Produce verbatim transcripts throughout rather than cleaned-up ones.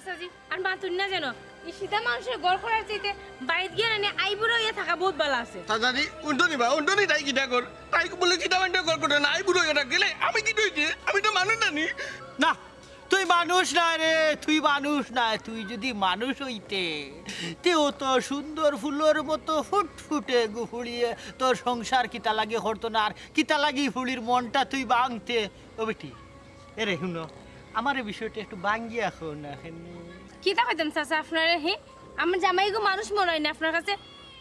চাচাজি, আর মাতুন না যেন। ই সিধা মানুষর ঘর করার চাইতে বাড়িত গিয়া না নি আইবুড়া অইয়া থাকা বউত ভালা আছে। চাচাজি, উনতনি বা, উনতনি তাই কিতা কর? তাই বুলে সিধা মানুষর ঘর করতে না, আইবুড়া অইয়া থাকলে আমি কিতা অইতে? আমি তো মানুষ না নি। না, তুই মানুষ নায় রে, তুই মানুষ নায়। তুই যুদি মানুষ অইতে, তে অত সুন্দর ফুলর মতো ফুটফুটে গু ফুড়িয়ে তোর সংসার কিতা লাগি করতো না, আর কিতা লাগি ফুড়ির মনটা তুই ভাঙতে। ও বেটি, এরে হুনো, আমার এই বিষয়টা একটু ভাঙ্গিয়া কও না কেনে? কিতা কইতাম চাচা আপনারে, হে? আমার জামাইগু মানুষ মনে অয় না আপনার কাছে?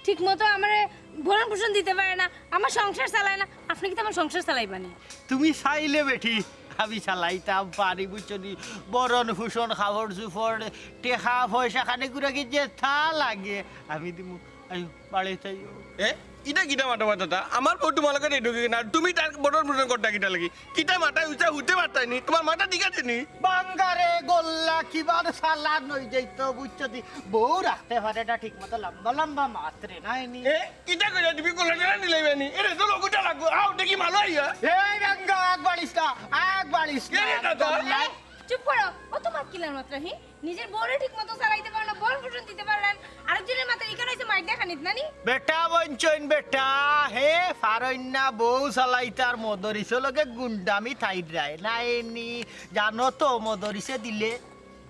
ঠিক মতো আমারে ভরণ পোষণ দিতে পারে না, আমার সংসার চালায় না, আপনে কিতা আমার সংসার চালাইবা নি? তুমি চাইলে বেটি, আমি চালাইতাম পারি, বুঝছো নি? ভরণ পোষণ, কাপড় চোপড়, টেকা পয়সা, খানি কুড়া কিতা লাগে, আমি দিমু। আইও, বাড়িত আইও। এ, ইটা কিতা মাতো মাতরায়? আমার বউ তুমার লগে রেডি অই গেছে না, তুমি তার ভরণ পোষণ করতায় কিতা লাগি? কিতা মাথায় উচা হুতে মাতরায় নি? তুমার মাথা ঠিক আছে নি? বাঙ্গারে গল্লা কিবার চালান অই যাইতো, বুঝছো নি? বউ রাখতে পারে না ঠিক মতো, লম্বা লম্বা মাতরে না এনি। এ, কিতা কইলা তুমি? গলা টলা নিলাইবা নি? এরে তো লগটা লাগবো, আও দেখি মালো আইয়া। এই বাঙ্গা, আগ বাড়িস না, আগ বাড়িস না। এরে দাদা। গল্লা। চুপ করো, অত মাত কিলার মাতরায়, হি? নিজের বউরে ঠিক মতো চালাইতে পারো না, ভরণ পোষণ দিতে পারো না, আরেকজনের মাথায় ইখান অইছে মাইর দেখানিত না নি? বেটা বঞ্চইন বেটা, হে পারইন না বউ চালাইতার, মদরিসর লগে গুন্ডামি থাইরায় না এনি, জানো তো মদরিসে দিলে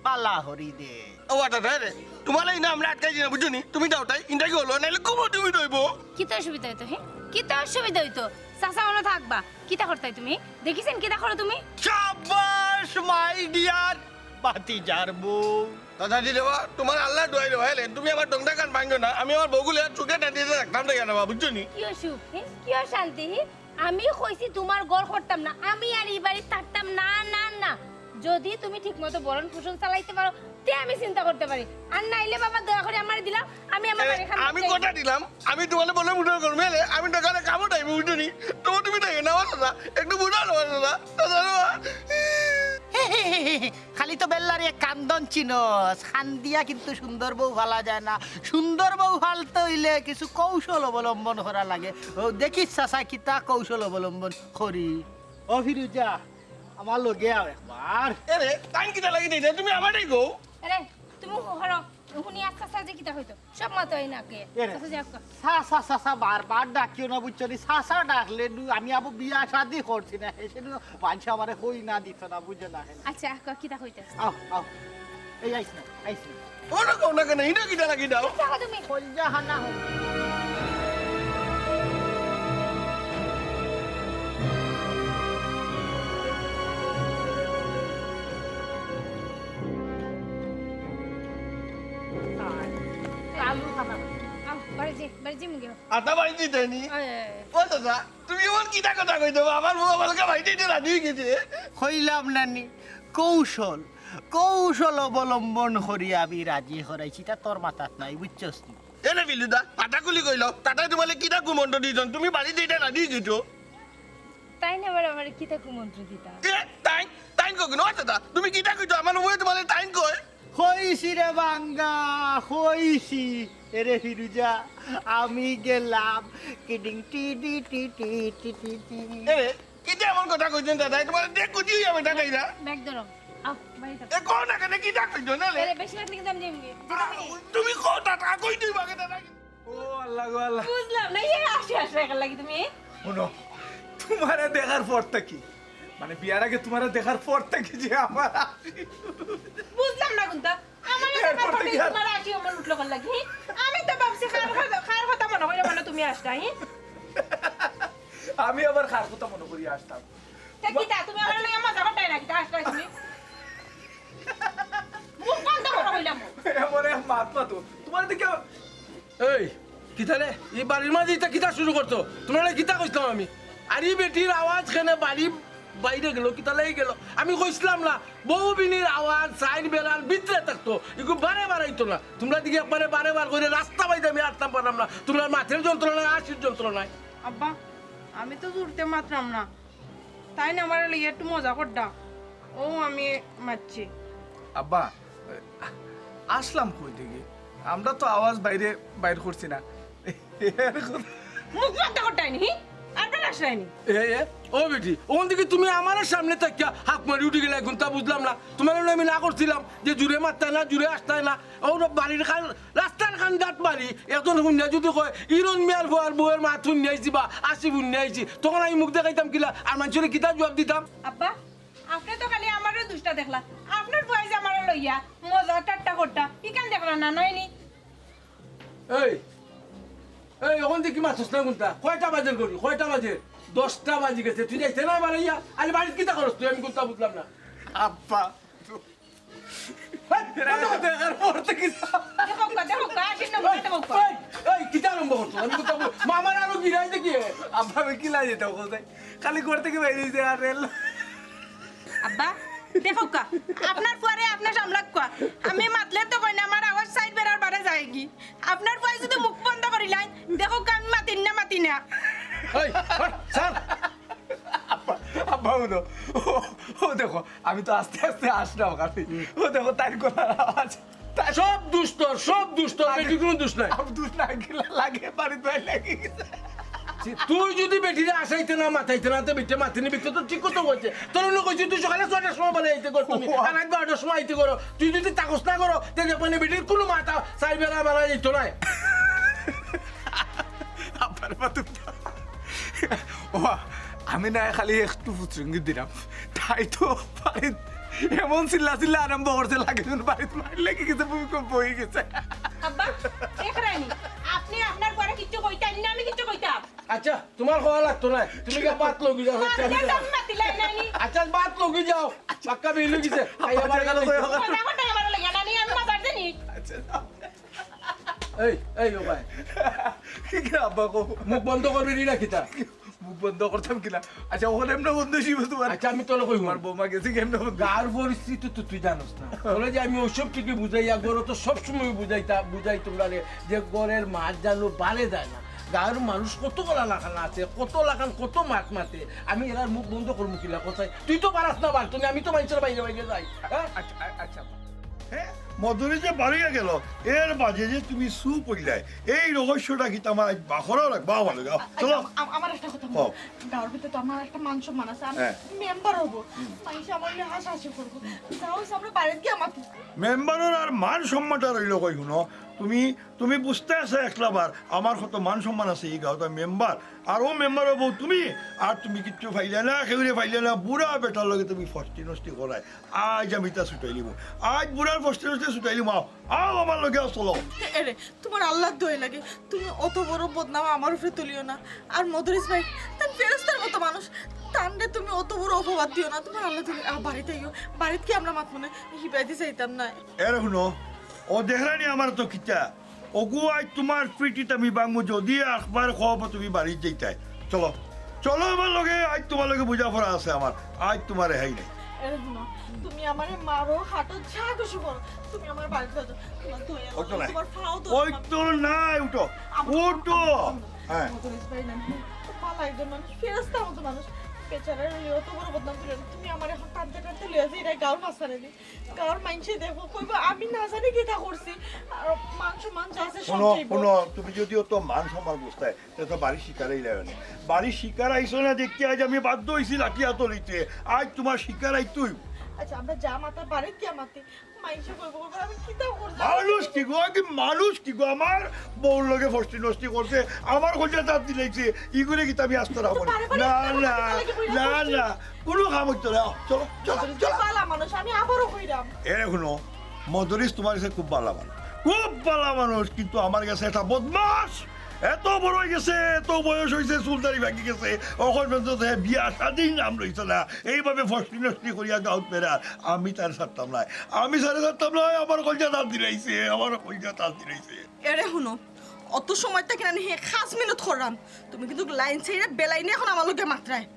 পালা হরি দে। ও আটা রে, তুমার লাগি না আমরা আটকাইছি না, বুঝছো নি? তুমি যাও তাই, ইনটা কি অইলো? নাইলে কুমো তুমি দইবো। কিতা অসুবিধা অইতো, হে? কিতা অসুবিধা অইতো? চাচা অনো থাকবা, কিতা করতায় তুমি? দেখিছেন কিতা করো তুমি? সাবাস my dear ভাতিজার বউ। দাদা দিলে বা, তুমার আল্লার দোয়াই রে বা, এলে তুমি আমার ডংডা কান ভাঙিও না, আমি আমার বউগুলে আর চোখে না দিয়ে রাখতাম না কেন বা, বুঝছো নি? কি অসুখ, হে? কি অশান্তি, হে? আমি কইছি তুমার ঘর করতাম না, আমি আর ই বাড়িত থাকতাম না, না, না। যদি তুমি ঠিক মতো ভরণ পোষণ চালাইতে পারো, তে আমি চিন্তা করতে পারি। আর নাইলে বাবা দয়া করি আমারে দিলাও, আমি আমার এ, বাড়ি খান আমি যাই। কথা দিলাম, আমি তুমারে বলে মুঠো করবো, এলে আমি দোকানে কামো টাইমে উঠে নি, তোমার তুমি থাকে না, আমার দাদা, একটু বুঝা নেওয়া দাদা, দাদা রে বা। খালি তো বেল্লারে কান্দন চিনস, কান্দিয়া কিন্তু সুন্দর বউ ফালা যায় না। সুন্দর বউ ফালতে অইলে কিছু কৌশল অবলম্বন করা লাগে। ও দেখিস চাচা কিতা কৌশল অবলম্বন করি। ও ফিরুজা, আমার লগে আও একবার। এরে, তাইন কিতা লাগি দিছে? তুমি আমারই গো। আরে, তুমি হরো, হুনি আস্তে আস্তে যে কিতা কইতো। সব মাতো এই নাকে। এরে, চাচা যে আক্কা। চাচা, চাচা, বারবার ডাকিও না, বুঝছো নি? চাচা ডাকলে নু আমি আবু বিয়া শাদি করছি না, এসে নু মানষে আমারে কই না দিত না, বুঝো না কেন? আচ্ছা, আক্কা, কিতা কইতে? আও, আও। এই আইস না, আইস না। ওরা কও না কেন? ইনো কিতা লাগি দাও? কিতা কও তুমি? কইজা হানা হোক। আও, বাড়ি যাই, বাড়ি যাই মুগে। আটা বাড়ি দিতে নি? আয়, আয়, আয়। ও দাদা, তুমি এমন কিতা কথা কইতে বা? আমার বউ আমার লগে বাড়ি দিতে রাজি অই গেছে। কইলাম না নি, কৌশল, কৌশল অবলম্বন করি আমি রাজি করাইছি, তা তোর মাথাত নাই, বুঝছস নি? এ রে বিলুদা, মাথা খুলি কইল, তাতায় তোমারে কিতা কুমন্ত্র দিছইন? তুমি বাড়ি দিতে রাজি অই গেছো। তাইন আবার আমারে কিতা কুমন্ত্র দিতা? এ, তাইন, তাইন কও কেনে? ও দাদা, তুমি কিতা কইছো? আমার বউয়ে তোমারে তাইন কয়? কইছি রে বাঙ্গা, কইছি। এরে ফিরুজা, আমি গেলাম। কিডিং টি ডি টি টি টি টি টি। এরে, কিতা এমন কথা কইছইন দাদা? তোমারে দেখ কুচি অইয়া বেটা কইরা। ব্যাগ ধরো। আও, বাড়ি যাও। এ, কও না কেনে? কিতা কইছো না লে? এরে, বেশি রাত কিন্তু আমি যাইমু। যেতাম নি। তুমি কও দাদা, কই তুই বাগে দাদা? ও আল্লাহ গো আল্লাহ। বুঝলাম না, ইয়ে আসি আসি একার লাগি তুমি। হুনো, তোমারে দেখার পর থাকি, মানে বিয়ার আগে তোমারে দেখার পর থাকি যে আমার আসি। বুঝলাম না কুনটা। আমার এরপর দেখার পর থাকি থাকি আর তোমার আসি আমার উঠলো কার লাগি। আমি তো ভাবছি কার কথা, কার কথা মনো করি মানে তুমি আসতা, হি? আমি আবার কার কথা মনো করি আসতাম? তে কিতা, তুমি আমার লগে মজা করতায় না কিতা আসতা তুমি? মুখ বন্ধ করো কইলাম। এমন এক মাত মাতো। তোমার দিকে এই, কিতা রে? ই বাড়ির মাঝে ইতা কিতা শুরু করছো? তোমারে কিতা কইছলাম আমি? আর ই বেটির আওয়াজ কেনে বাড়ি বাইরে গেল, কিতা লাগি গেল? আমি কইছলাম না, বউ বিনির আওয়াজ সাইড বেড়ার ভিতরে থাকতো, ইগু বারে বারাইতো না। তোমরা দিকে একবারে বারে বার করে রাস্তা বাইরে আমি আটতাম পারলাম না। তোমরা মাথার যন্ত্রণায়, আসির যন্ত্রণায়। আব্বা, আমি তো জুরতে মাতরাম না। তাইন আমারে লইয়া একটু মজা কররা। অউ আমি মাতছি। আব্বা, আসলাম কই থাকি? আমরা তো আওয়াজ বাইরে বাইর করছি না। মুখ বন্ধ করতায় নি? আপনারা এ, এ, ও বেটি, অখন দেখি তুমি আমার সামনে থাকিয়া হাক মারি উঠি গেলায়, কুনতা বুঝলাম না। তুমারে না আমি না করছিলাম যে জুরে মাততায় না, জুরে আসতায় না। ও বাড়ির কান, রাস্তার কান্দাত বাড়ি। একজন হুনিয়া যুদি কয়, "ইরন মিয়ার ফুয়ার বউয়ের মাত হুনিয়া আইছি বা আসিফ হুনিয়া আইছি", তখন আমি মুখ দেখাইতাম কিলা? আর মানষরে কিতা জুয়াব দিতাম? আব্বা, আপনে তো খালি আমারে দুষটা দেখলা। আপনার ফুয়ায় যে আমারে লইয়া মজা ঠাট্টা করতা, ইখান দেখলা না, নায়নি? এই, এই, অখন দেখি মাতস না কুনতা? কয়টা বাজের ঘড়ি? কয়টা বাজের? দশটা বাজি গেছে। তুই যাইতে না বাড়াইয়া? আরে বাড়িত কিতা করস তুই? আমি কুনতা বুঝলাম না। আব্বা, তো হেই, বন্ধ কর। দেখার পর থেকে দেখউক্কা, দেখউক্কা, আসিফ না, এই, দেখউক্কা। এই, এই, কিতা আরম্ভ করছো? আমি কুনতা বুঝ-, মামার আরো গিরাই দেখি। আব্বা, আমি কিলা যেতাম কোথায়? খালি ঘর থাকি বাইরে অইছে আর রেল। আব্বা, দেখউক্কা, আপনার ফুয়ারে আপনে সামলাউক্কা। আমি মাতলে তো কয় না, আমার আওয়াজ সাইড বেড়ার বারে যায়গি। আপনার ফুয়ায় যুদি মুখ বন্ধ করিলাইন, দেখউক্কা আমি মাতির না, মাতি না। এই, হট, ছাড়। আব্বা, আব্বা, হুনো। ও, ও দেখো, আমি তো আস্তে আস্তে আসলাম খালি। ও দেখো, তাইর গলার আওয়াজ। তাই সব দুষ তোর, সব দুষ তোর, লাগে। বেটির কুনু দুষ নাই। আব দুষ না গিলা লাগে, বাড়িত বাইর লাগি গেছে। ছি, তুই যুদি বেটিরে আসাইতে না, মাতাইতে না, তে বেটিয়ে মাতিনি, বেটিয়ে তো ঠিক কথা কইছে। তোরে নু কইছি, তুই সকালে ছয়টার সময় বাড়ি আইতে কর তুমি, ও। আর রাইত বারোটার সময় আইতে করো। তুই যুদি তাকস না করো, তে দেখবে না বেটির কুনু মাথা সাইড বেড়া বাড়া যাইতো নায়। আবার মাতুম না। ও, আমি না খালি একটু ফুচরুঙ্গি দিলাম, তাই তো বাড়িত এমন চিল্লা চিল্লা আরম্ভ করছে, লাগে যেন বাড়িত মাইর লাগি গেছে, ভূমিকম্প অই গেছে। আব্বা, দেখরায়নি, আপনে আপনার ফুয়ারে কিচ্ছু কইতা না, আমি কিচ্ছু কইতাম? আচ্ছা, তুমার কওয়া লাগতো নায়, তুমি গিয়া ভাত লওগি যাও। আচ্ছা, আমি মাতলে তো যাও। আমি মাতিলাই নায়নি। আচ্ছা, ভাত লওগি যাও, পাক্কা বেইল অই গেছে। আচ্ছা, খাইয়া আচ্ছা, বাড়ি গেল যাও। কই? কথা কথা আমার লইয়া নায়নি, আমি মাতার জানি। আচ্ছা, যাও। এই, এই, ও ভাই। কি রে আব্বা গো? মুখ বন্ধ করবি নি না কিতা? মুখ বন্ধ করতাম কিলা? আচ্ছা, অখন এমনে বন্ধ অইবো তুমার। আচ্ছা, আমি তোরে কইমু। তুমার বৌমা গেছে কেমনে বন্ধ? গাঁওর পরিস্থিতি তো তুই জানোস না। তোরে যে আমি অউ সব ঠিকই বুঝাই, একবার তো সব সময় বুঝাইতা, বুঝাই তুমরারে যে ঘরর মাত জানো বারে যায় না। গাঁওর মানুষ কত গলা লাখান আছে, কত লাখান, কত মাত মাতে। আমি এরার মুখ বন্ধ করমু কিলা কথায়? তুই তো পারস না বার, তুই আমি তো মানষর বাইরে বাইরে যাই। হ্যাঁ? আচ্ছা, আ-, আচ্ছা। হ্যাঁ? মদরি যে বাড়িয়া গেল, এর মাঝে যে তুমি চুপ অইলায়, এই রহস্যটা কিতা আমার আইজ বার করা লাগবো আমার লগে? আও, আচ্ছা, চলো। আম-, আম-, আমার একটা কথা বলো। কও। গাঁওর ভিতরে তো আমার একটা মান সম্মান আছে, আমি হ্যাঁ। মেম্বার অইবো, হুম। মাইনষে আমার লগে হাসাহাসি করবো। যা অইছে আমরা বাড়িত গিয়া মাতি। মেম্বারর আর মান সম্মানটা রইল কই, হুনো, তুমি, তুমি বুঝতায় আছো একলা বার, আমার কত মান সম্মান আছে এই গাঁওত, আমি মেম্বার, আর অউ মেম্বারর বউ তুমি, আর তুমি কিচ্ছু পাইলায় না, কেউরে পাইলায় না, বুড়া বেটার লগে তুমি ফষ্টি নষ্টি করায়। আইজ আমি ইতা ছুটাইলিমু। আইজ বুড়ার ফষ্টি নষ্টি ছুটাইলিমু। আও, আও আমার লগে আও, চলো। এরে, তুমার আল্লার দোয়াই লাগে, তুমি অত বড় বদনাম আমার উপরে তুলিও না। আর মদরিছ ভাই, তান ফেরেস্তার মতো মানুষ, তানরে তুমি অত বড় অপবাদ দিও না। তুমার আল্লার দোয়াই লাগে, আহ, বাড়িত আইও, বাড়িত গিয়া আমরা মাতমু নে, হিবায়দি যাইতাম নায়। এরে হুনো, অউ দেখরায়নি আমার তো কিতা, অগু আইজ তুমার পিঠিত আমি ভাঙমু, যুদি একবার কও তুমি বাড়িত যাইতায়। চলো, চলো আমার লগে, আইজ তুমার লগে বুঝাপড়া আছে আমার, আইজ তুমার রেহাই নাই। এরে হুনো, তুমি আমারে মারো, কাটো, যা খুশি করো, তুমি আমার বাড়িত লইয়া যাও। তুমার দোয়াই লাগে, অইতো নায়। তুমার পাও ধরি, অইতো নায়, উঠো, আমার উঠো। আমার হ্যাঁ। মদরিছ ভাই না, ভালা একজন মানুষ, ফেরেস্তার মতো মানুষ। বেচারার অত বড় বদনাম তুলিও না। তুমি আমারে অখন টানতে টানতে লইয়া যাইরায় গাঁওর মাঝখানেদি। গাঁওর মাইনষে দেখবো, কইবো আমি না জানি কিতা করছি। আর মান সম্মান যা আছে সব হুনো, যাইবো। হুনো, তুমি যুদি অত মান সম্মান বুঝতায়, তে তো বাড়ির শিকার আইলায় অনে। বাড়ির শিকার আইছো না দেখিয়া আইজ আমি বাধ্য অইছি লাঠি আতো লইতে। আইজ তুমার শিকার আইতে অইবো। আচ্ছা, আমরা যা মাতার বাড়িত গিয়া মাতি। মাইনষে কইবো, কইবো আমি কিতা করছি? মানুষ কি গো, আগে মানুষ কি গো, আমার বউর লগে ফষ্টি নষ্টি করছে, আমার কইলজাত আত দিলাইছে, ইগুরে কিতা আমি আস্তা রাখমু নি? বারে বারে না, একটা না, কথা বলে কি না, কইরা না, কুনু কাম অইতো নায়। আও, চলো, চলো, মদরিছ চলো। ভালা মানুষ, আমি আবারও কইরাম। এরে হুনো, মদরিছ তুমার গেছে খুব ভালা মানুষ, খুব ভালা মানুষ, কিন্তু আমার গেছে একটা বদমাশ। এত বড় অই গেছে, এত বয়স অইছে, চুল দাড়ি ভাগি গেছে, অখন পর্যন্ত হে বিয়া শাদির নাম লইছে না। এইভাবে ফষ্টি নষ্টি করিয়া গাঁওত বেড়ার, আমি তারে ছাড়তাম নায়, আমি তারে ছাড়তাম নায়, আমার কইলজাত আত দিলাইছে, আমার কইলজাত আত দিলাইছে। এরে হুনো, অত সময় থাকি না নি, হে পাঁচ মিনিট কররাম। তুমি কিন্তু লাইন ছাড়িয়া বেলাইনে অখন আমার লগে মাতরায়।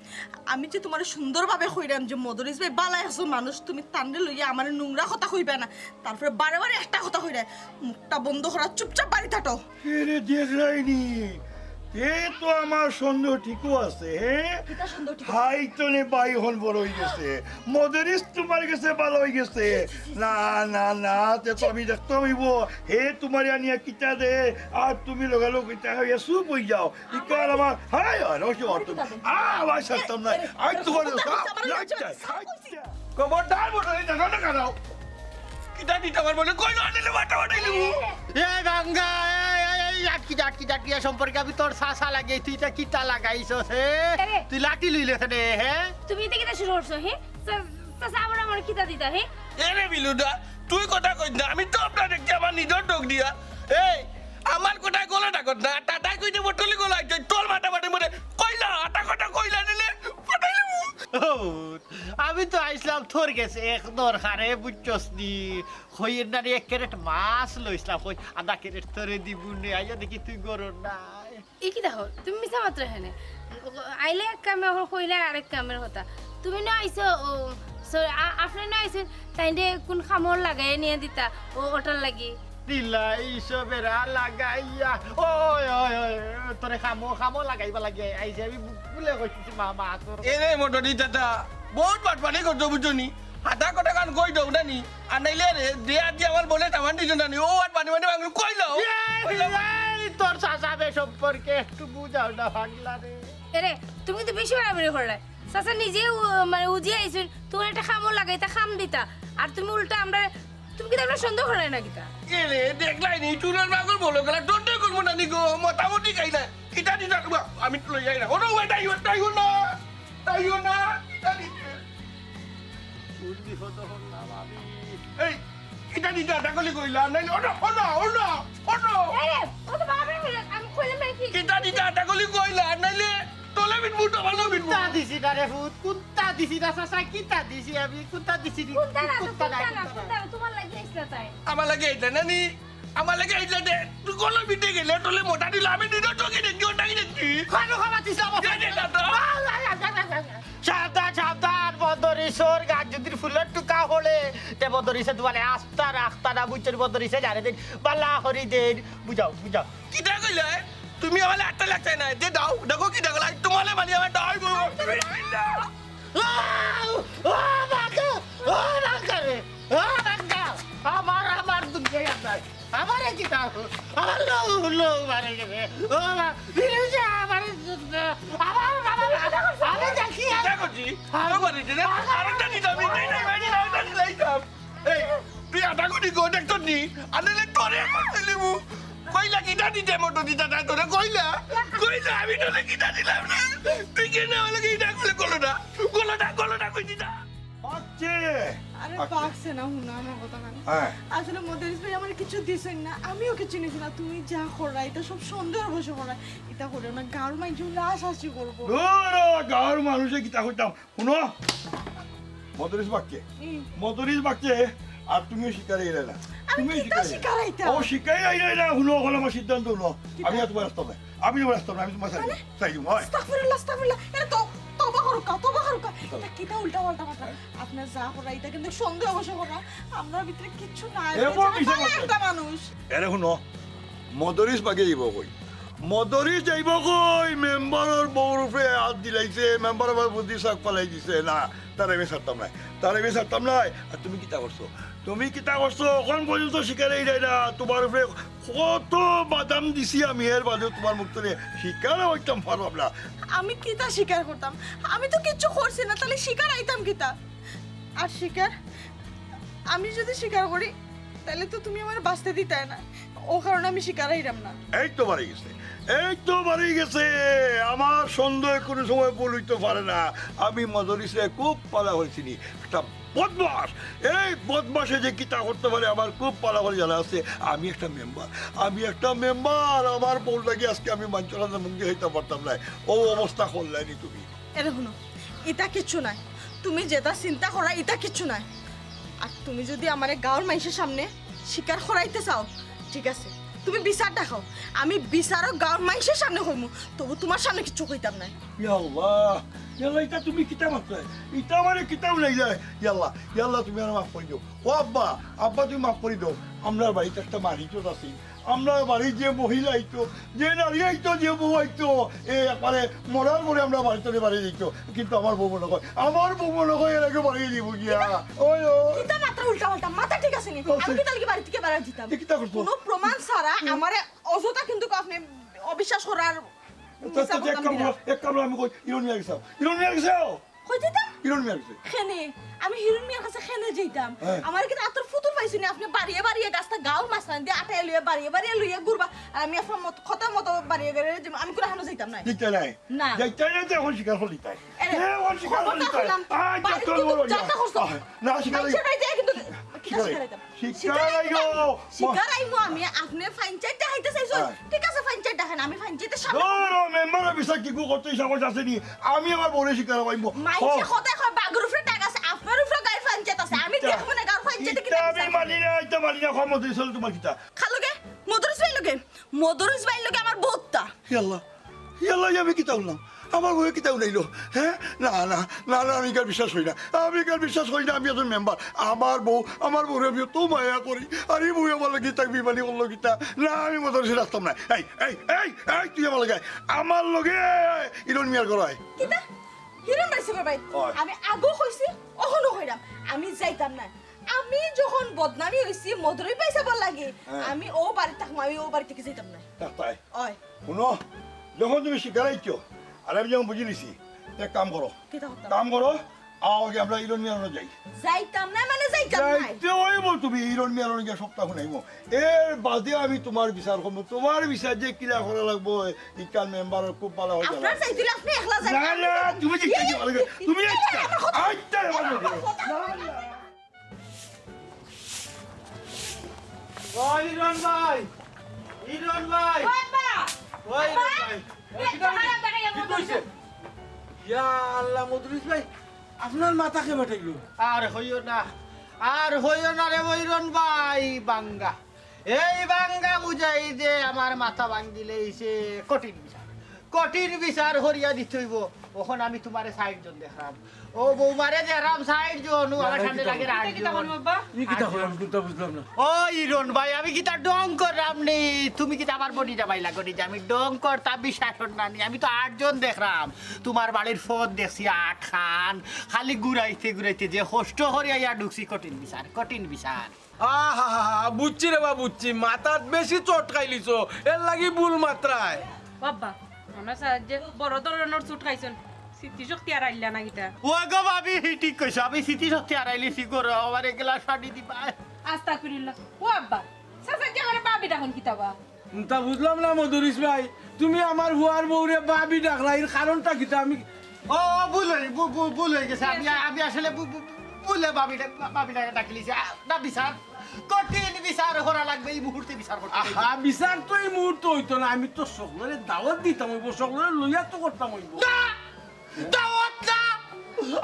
আমি যে তুমারে সুন্দরভাবে কইরাম যে মদরিছ ভাই ভালা একজন মানুষ, তুমি তানরে লইয়া আমারে নোংরা কথা কইবায় না। তারপরে বারে বারে একটা কথা কইরায়, মুখটা বন্ধ করা, চুপচাপ বাড়িত আটো। এরে দেখরায়নি, তে তো আমার সন্দেহ ঠিকও আছে, হ্যাঁ? কিতা সন্দেহ ঠিক আছে? হাই তো নে বাই অখন বড় অই গেছে, মদরিছ তুমার গেছে ভালা অই গেছে। ছি, ছি, ছি, ছি। না, না, না, তে তো আমি দেখতাম অইবো, হে তুমারে আনিয়া কিতা দে, আর তুমি লগালগ ইতা খাইয়া চুপ অই যাও। ইকার আমার, হায়, হায়। আরে, ওই যে অটো। আ, আমার ছাড়তাম না। আরে, আই তোমার খবরদার, আমার কাছে আচ্ছা, আচ্ছা। খবরদার বলো, এই জায়গাটা খারাপ। কিতা দিতে আমার বলে, কই না দিলে বাটা বাটা দিলে। এ গঙ্গা, এই, এই, এই, আটকি যা, আটকি যা, আটকি যা, সম্পর্কে আমি তোর চাচা লাগে, তুই ইটা কিতা লাগাইছস, হে? আরে। তুই লাঠি লইলে কেনে, হে? তুমি ইটা কিতা শুরু করছো, হে? চা-, চাচা, আবার আমার কিতা দিতা, হে? এরে বিলুদা, তুই কথা কইস না, আমি তো আপনার দেখছি আমার নিজের ঢোক দিয়া। এই, আমার কথায় গলা ডাকত না, তাতাই কইতে বটলি গলা আইতে, তোর মাথা মাটি মরে কইলা, আটা কটা কইলা দিলে, ফাটাই দেবো। ও, আমি তো আইছলাম তোর গেছে এক দরকারে, বুঝছস নি? কই এর নারে এক ক্যারেট মাছ লইছলাম, কই আধা ক্যারেট তোরে দিবু নে, আইয়া দেখি তুই গরম নাই। ই কিতা দেখো, তুমি মিছা মাতরায় কেনে? আইলে এক কামে, অখন কইলে আরেক কামের কথা। তুমি না আইছো, ও, sorry, আ-, আপনে না আইছেন, তাইনরে কোন কামো লাগাইয়া নিয়া দিতা, ও, ওটার লাগি। দিলাই সবেরা লাগাইয়া, ওই, ওই, ওই, তোরে কামো, কামো লাগাইবার লাগি আইছি, আমি ভুলে কইছি, মা, মা, তোর এরে মটরি দাদা, বহুত বাটপারি করছো বুঝছো নি? হাতা কথা কান কই দেও না নি? আর নাইলে রে, দে আদি আমার বলে সামান দিছো না নি? ও আর পানি পানি মাংস কই দেও? এই, এই, তোর চাচা বে সম্পর্কে একটু বুঝাও না, পাগলা রে। এরে, তুমি তো বেশি বাড়াবাড়ি করলে। চাচা নিজে উ-, মানে উজিয়ে আইছুন, তোমার একটা কামও লাগাইতা, কাম দিতা। আর তুমি উল্টা আমরা, তুমি কিতা আমরা সন্দেহ করায় না কিতা? এরে, দেখলাই নি, চুরের মাগর বলো গেলা, সন্দেহ করবো না নি গো, মোটামুটি খাই না। কিতা দিতা, আমি তো লই যাই না। ওটা, ওটা, ওটা, ওটা, না। তাইও না, ইটা দিতে। কোন বিপদে পড়লাম আমি? এই, ইটা দিতে আটা কলি কইলা, নাইলে ওটা, ওটা, ওটা, ওটা। আরে, ও তো বাবা হইল, আমি কইলাম না কি? ইটা দিতে আটা কলি কইলা, নাইলে তলে বিন মুটো ভালো বিন। কুন্তা দিছি না রে ফুত, কুন্তা দিছি না চাচা, কিতা দিছি আমি, কুন্তা দিছি নি? কুন্তা না, কুন্তা না, কুন্তা না, কুন্তা না। কুন্তা না, তোমার লাগি আইসলা তাই। আমার লাগি আইসলা না নি? আমার লাগি আইসলা দে, তুই কলম বিতে গেলে, তোলে মোটা দিল, আমি দিন তোকে দেখি, ওটাই দেখি। খানো খাওয়া দিস আমার। দে, দে, দে, দে। সাবধান, সাবধান, বদরিসর গাছ যদি ফুলের টুকা হলে, তে বদরিসে দুয়ারে আস্তা রাখতা না, বুঝছনি? বদরিসে জানে দিন, বালা হরি দিন, বুঝাও, বুঝাও। কিতা কইলে? তুমি আমার আটটা লাগছে না, দে দাও, দেখো কিতা কইলে, তোমালে মানি আমার দাও, বউ। আউ! ও বাবা! ও বাবা রে! ও বাবা! আমার, আমার দুনিয়া নাই। আমারে কিতা? আমার লউ, লউ মারে গেছে। ও মা, বিরুজা আমারে আমার বাবা, আমি দেখি আর কিতা করছি? আমার বাড়িতে না, আরেকটা দিতাম, এই, এই, এই, এই, এই, এই, এই, এই। এই, তুই আটা কলি কো, দেখতো নি? আনলে তোরে এখন দিলিমু। কইলা কিতা দিতে মোটো দিতা তাই তোরে কইলা? কইলা আমি তোরে কিতা দিলাম না? তুই কেনে আমার লগে ইটা করলে কলো না? কলো না, কলো না কই দিতা? বাচ্চে! আরে আচ্ছা। বাক্সে না, হুনো আমার কথা খান। হ্যাঁ। আসলে মদরিস ভাই আমার কিছু দিছইন না, আমিও কিছু নিছি না। তুমি যা কররা, ইটা সব সন্দেহর বশে কররা। ইটা করিও না, গাঁওর মাইনষে হাসাহাসি করবো। ধুর, গাঁওর মানষে কিতা কইতাম? হুনো, মদরিস বাক্কে, হুম। মদরিস বাক্কে, আর তুমিও শিকারে এলে না। আমি তুমিও কিতা শিকারে এলে। শিকারাইতাম? ও, শিকারে আইলে না, হুনো, অখন আমার সিদ্ধান্ত হুনো। কিতা? আমি আর তোমার রাস্তা নাই। আমি তোমার রাস্তা নাই, আমি তোমার সাইড, মানে? সাইড, হয়। আস্তাগফিরুল্লাহ, আস্তাগফিরুল্লাহ। এরে তো, তওবা করুক্কা, তওবা করুক্কা। তওবা। ইটা কিতা উল্টা পাল্টা কথা? হ্যাঁ। আপনে যা কররা, ইটা কিন্তু সন্দেহ অবশ্য কররা। আমরার ভিতরে কিচ্ছু নাই। এ, আপনে বল, কিসব ভালা আছে? একটা মানুষ। এরে হুনো, মদরিস বাগে যাইবো কই? মদরিস যাইবো কই? মেম্বারর বউর উপরে আত দিলাইছে, মেম্বার আবার বুদ্ধি শাক ফালাই দিছে। না, তারে আমি ছাড়তাম নায়, তারে আমি ছাড়তাম নায়। আর তুমি কিতা করছো? তুমি কিতা করছো? অখন পর্যন্ত শিকারে যায় না, তোমার উপরে কত বাদাম দিছি আমি, এর বাদেও তোমার মুখ তনে শিকারে অইতাম পারলাম না। আমি কিতা শিকার করতাম? আমি তো কিচ্ছু করছি না, তাইলে শিকার আইতাম কিতা? আর শিকার, আমি যদি শিকার করি, তাইলে তো তুমি আমারে বাঁচতে দিতায় না, ও কারণে আমি শিকার আইরাম না। এই তো বাড়ি গেছে, এই তো বাড়ি গেছে। আমার সন্দেহ কোনো সময় ভুল অইতে পারে না। আমি মদরিসরে খুব ভালা করি চিনি, একটা বদমাশ। এই বদমাশে যে কিতা করতে পারে আমার খুব ভালা করি জানা আছে। আমি একটা মেম্বার, আমি একটা মেম্বার, আমার বউর লাগি আজকে আমি মানষর কাছে মুখ দেখাইতাম পারতাম নায়। ও অবস্থা করলায়নি তুমি। এরে হুনো, ইতা কিচ্ছু নায়, তুমি যেটা চিন্তা কররা ইতা কিচ্ছু নায়। আর তুমি যদি আমারে গাঁওর মাইনষর সামনে শিকার করাইতে চাও, ঠিক আছে, তুমি বিচার দেখাও, আমি বিচারও গাঁওর মাইনষর সামনে কইমু, তবু তোমার সামনে কিচ্ছু কইতাম নায়। ইয়া আল্লাহ, ইয়া আল্লাহ, ইটা তুমি কিতা মাতরায়? ইটা আমারে কিতা উলাইলায়? ইয়া আল্লাহ, ইয়া আল্লাহ, তুমি আমারে মাফ করি দেও। ও আব্বা, আব্বা, তুমি মাফ করি দেও। আমরার বাড়িত একটা মারিচত আছিল। আমরার বাড়িত যে মহিলা আইতো, যে নারী আইতো, যে বউ আইতো, এ একবারে মরার পরে আমরার বাড়ি তনে বাড়ি যাইতো। কিন্তু আমার বউ মনে কয়, আমার বউ মনে কয় এর আগে বাড়ি দিব গিয়া। ওই, ওই। কিতা মাতরা উল্টা পাল্টা, মাথা ঠিক আছে নি? ও, আমি সে- কিতা লাগি বাড়ি থাকি বারই দিতাম? এ কিতা করতো? কোনো প্রমাণ ছাড়া আমারে অযথা কিন্তু আপনে অবিশ্বাস করার তে, তে, তে, এক কাম করো, এক কাম করো, আমি কই, ইরন মিয়ার গেছে যাও। ইরন মিয়ার গেছে যাও। কই যাইতাম? ইরন মিয়ার গেছে। কেনে? আমি হিরন মিয়ার কাছে কেনে যাইতাম? হ্যাঁ। আমার কিতা আতর ফুতুর পাইছইন নি? আপনে বাড়িয়ে বাড়িয়ে গাছটা গাউর মাঝখান দি আটাইয়া লইয়া বাড়িয়ে বাড়িয়ে লইয়া ঘুরবা। আর আমি আপনার মত-, কথা মতো বাড়িয়ে বাড়িয়ে যাইতাম। আমি কুনু হানো যাইতাম নায়। যাইতায় নায়। না। যাইতায় নায়, তে অখন শিকার করিতায়। এরে, তে অখন শিকার খবরদার করিতায়। কইলাম, আয়, বাড়িত যত কিন্তু বড় যা। যাতা করছো। আহ, না, শিকার মাইনষের বাড়িতে কিন্তু কিতা শিকার শিকার আইতাম? শিকার শিকার আইতাম। আইগো। শিকার আইমু আমি, আপনে ফাইন চাইর দেখাইতে চাইছইন। হ্যাঁ। ঠিক আছে, ফাইন চাইর দেখাইন, আমি ফাইন চাইতে সামনে। ধরো, মেম্বারর বিচার কিগু করতে সাহস আছে নি? আমি আমার বউরে শিকার আইমু। মাইনষে ও। কথায় কয়, বাঘর উপরে টাক আছে, আপনার উপরে গাইর ফাইন চাইর আছে। আমি ইতা, দেখমু না, গাইর ফাইন চাইর ইতা কিতা আমি বিচার মানি করে। না, ইতা মানি না, কম মতো চল তোমার কিতা। খালো গে, মদরুস ভাইর লগে, মদরুস ভাইর লগে আমার বউততা। ইয়াল্লা, ইয়াল্লা, আমি কিতা হুনলাম? আমার বউয়ে কিতা হুনাইলো? হ্যাঁ? না, না, না, না, আমি ইকার বিশ্বাস করি না। আমি ইকার বিশ্বাস করি না, আমি একজন মেম্বার। আমার বউ, আমার বউরে আমি অত মায়া করি। আর ই বউয়ে আমার লগে ইতা বেইমানি করলো কিতা? না, আমি মদরুসে রাখতাম না। এই, এই, এই, এই, তুই আমার লগে আয়। আমার লগে ইরন মিয়ার ঘরো আয়। কিতা? হিরন ভাই, সুপার ভাই, ওই। আমি আগেও কইছি, অখনো কইরাম, আমি যাইতাম না। আমি যখন বদনামি অইছি মদরুস ভাইসাবর লাগি, হ্যাঁ। আমি অউ বাড়িত থাকমু, আমি অউ বাড়ি থাকি যাইতাম না। থাক তাই। ওই। হুনো, যখন তুমি শিকার আইছো, আর আমি যখন বুঝিলিছি, এক কাম করো। কিতা করতাম? কাম করো, আও আগে আমরা ইরন মিয়ার ঘরো যাই। যাইতাম না মানে যাইতাম না। যাইতে অইবো তুমি, ইরন মিয়ার ঘরো গিয়া সবতা হুনাইমু। এর বাদে আমি তোমার বিচার করমু। তোমার বিচার যে কিলা করা লাগবো, ইকান মেম্বারর খুব ভালা অয় জানা। আপনার চাইতে অইলে আপনে একলা যাইন। না, না, তুমি যে ইয়ে, কিতা বলবে? তুমি ইয়ে, একটা, আমার কথা, আইতে আমার কথা। না, না। ও ইরন ভাই, ইরন ভাই। ও আব্বা! ও ইরন আব্বা! ভাই। এ, কিতা দেখা, দেখা, দেখা, কিতা অইছে? ইয়া আল্লাহ, মদরুস ভাই, আপনার মাথা কে ফাটাইলো? আর কইও না, আর কইও না রে ইরন ভাই, বাঙ্গা। এই বাঙ্গা বুঝাই দে আমার মাথা ভাঙ্গিলাইছে কঠিন বিচার। কঠিন বিচার করিয়া দিতে অইবো। অখন আমি তোমারে চাইরজন দেখরাম। ও বৌমারে দেখরাম চাইরজন, ও আমার সামনে লাগে আটজন। ই কিতা কইন আব্বা? ই কিতা কইন? আমি কুন্তা বুঝলাম না। ও ইরন ভাই, আমি কিতা ঢং কররাম নি? তুমি কিতা আমার বনি জামাই লাগো নি যে আমি ঢং করতাম? বিশ্বাস অর না নি? আমি তো আটজন দেখরাম। তোমার বাড়ির পথ দেখছি আটখান। খালি ঘুরাইতে ঘুরাইতে যে কষ্ট করিয়া আইয়া ঢুকছি কঠিন বিচার, কঠিন বিচার। আহা হা হা, বুঝছি রে বা, বুঝছি। মাথাত বেশি চট খাইলিছো, এর লাগি ভুল মাত্রায়। ও আব্বা, মনো অয় যে বড় ধরনর চুট খাইছইন, স্মৃতিশক্তি হারাইলা না কিতা? ও গো ভাবি, হি ঠিক কইছো, আমি স্মৃতিশক্তি হারাইলিছি গো, রে, আমার এক গ্লাস পানি দিবা। আস্তাগফিরুল্লাহ। ও আব্বা, চাচায় যে আমারে ভাবি ডাকইন কিতা বা? তা বুঝলাম না মদরিছ ভাই, তুমি আমার ফুয়ার বউরে ভাবি ডাকরায়, এর কারণটা কিতা? আমি ও, ও, ভুল অই-, ভু-, ভু-, ভুল অই গেছে। আমি, আমি আসলে ভু-, ভু-, ভু-, ভুলে ভাবি ডা-, ভাবি ডা-, ডাকিলিছি। আ, না, বিচার, কঠিন বিচার করা লাগবো, এই মুহূর্তে বিচার করতে অইবো। আহা, বিচার তো এই মুহূর্তে অইতো না, আমি তো সকলরে দাওয়াত দিতাম অইবো, সকলরে লইয়া তো করতাম অইবো। না, দাওয়াত না,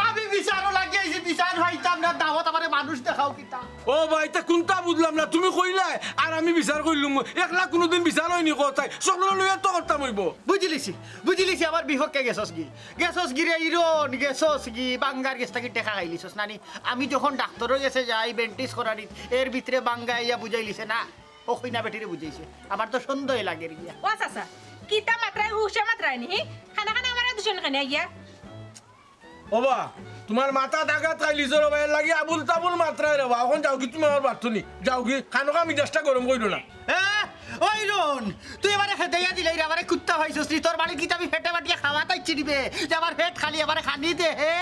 আমি বিচারও লাগিয়া আইছি, বিচার পাইতাম না, দাওয়াত আমারে মানুষ দেখাও কিতা? ও ভাই, তা কুনটা বুঝলাম না, তুমি কইলায় আর আমি বিচার করিলিমু, একলা কুনুদিন বিচার অয়নি কথায়, সকলরে লইয়া তো করতাম অইবো। বুঝিলিছি, বুঝিলিছি, আমার বিপক্ষে গেছস গি। গেছস গি রে ইরন, গেছস গি, বাঙ্গার গেছ থাকি টেকা খাইলিছস না নি? আমি যখন ডাক্তরর গেছে যাই, bandage করানিত, এর ভিতরে বাঙ্গা আইয়া বুঝাইলিছে না, ও কইনা বেটিরে বুঝাইছে। আমার তো সন্দেহ লাগের গিয়া। ও চাচা, কিতা মাতরায়, হুশে মাতরায় নি? খানে খানে আমারে দুষইন কেনে গিয়া? ও বা, তুমার মাথাত আঘাত খাইলিছে রে বা, এর লাগি আবুল তাবুল মাতরায় রে বা। অখন যাওগি তুমি আমার বাড়িত থনে। যাওগি, খানোকা মিজাজটা গরম করিও না। এ, ও ইরন, তুই আমারে খেদাইয়া দিলে রে, আমারে কুত্তা পাইছস নি? তোর বাড়িত কিতা আমি পেটে বাটিয়া খাওয়াত আইছি নি বে? যে আমার পেট খালি, আমারে খানি দে, হে?